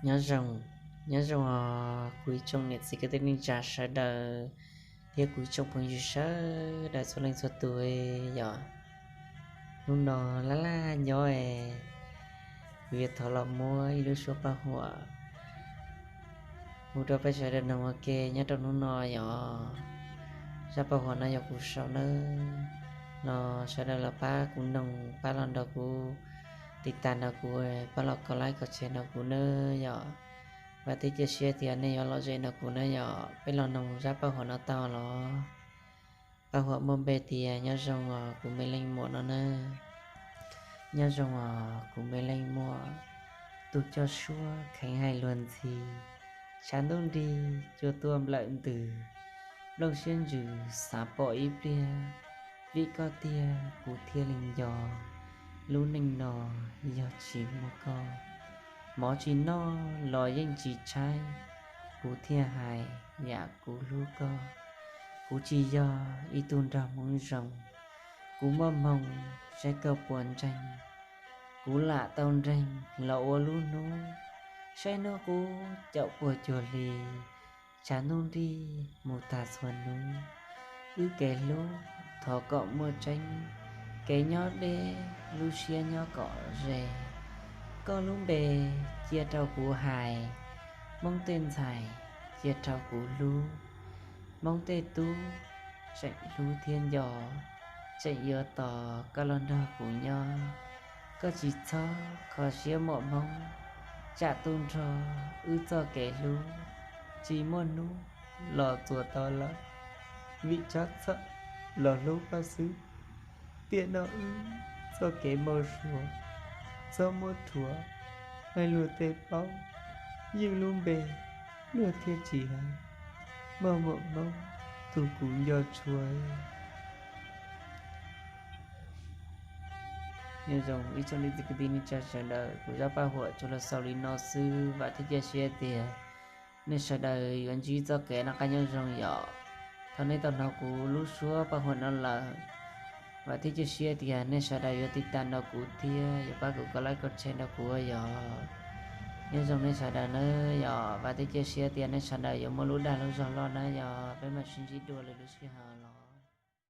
Nyob zoo, nyob zoo os kuv ib tsoom niam txiv kwv tij neej tsa sawv daws thiab kuv ib tsoom phooj ywg sawv daws txhua leej txhua tus yom. Hnub no laj laj nyob es kuv yuav thov los muab ib lub suab paj huam hu rau peb sawv daws mloog ua ke nyob rau hnub no yom. Zaj paj huam no yog kuv sau nawb, no sawv daws los pab kuv mloog, pab los nrog kuv tiv tas nrog kuv, pab los kos like kos share nrog kuv nawb yom. Vam thiab cia siab tias nej yuav lom zem nrog kuv nawb yom. Peb los mloog zaj paj huam no tau los. Paj huam muaj npe tias nyob zoo os kuv me leej muam no nawb. Nyob zoo os kuv me leej muam, tus coj suab kheev hais luag ntxhi, tshav ntuj nrig cua tuaj nplawm ntws, nplooj siab ntsws xav pom ib pliag, vim koj tiag kuv thiaj li nco, lub neej no yog tsis muaj koj, mov tsis noj los yeej tsis tshaib, kuv thiaj hais yam kuv hlub koj. Kuv tsis yog ib tug nraug hmoov zoo, kuv muaj hmoo saib koj puas ntseeg, kuv lam tau nreeg los ua lub hnub, saib hnub qub caum puag cuag hli, tshav ntuj nrig mus tag txhua hnub. Wb kev hlub thov kom muaj tseeb, kev nyob deb lub siab nyob kom ze. Koj lub npe cia rau kuv hais, Hmoob tej ntxhais cia rau kuv hlub. Hmoob tej tub tseem hlub thiab nco, tseem yuav tos koj los nrog kuv nyob. Koj tsis txhob kho siab muam Hmoob, tsam tu nrho wb txoj kev hlub, tsis muaj hnub los txuas tau lawm, vim tsab txhawm los hlub koj xwb. Tiam no wb txoj kev npau suav, txhob muab rhuav, hais luag tej paub, yeej lub npe luag thiaj tsis hais, muaj muam Hmoob tus kuv nco tshua. Nyob zoo ib tsoom niam txiv kwv tij neej tsa sawv daws, kuv zaj paj huam tsuas los xaus li no xwb, vam thiab cia siab tias nej sawv daws yuav ntsib txoj kev noj qab nyob zoo yom. Thaum nej tau hnov kuv lub suab paj huam no lawm, vam thiab cia siab tias nej sawv daws yuav tiv tas nrog kuv thiab yuav pab kuv kos like kos share nrog kuv yom. Nyob zoo nej sawv daws nawb yom, vam thiab cia siab tias nej sawv daws yuav muaj lub dag lub zog loj nawb yom, peb mam sib ntsib dua lwm lub sij hawm los.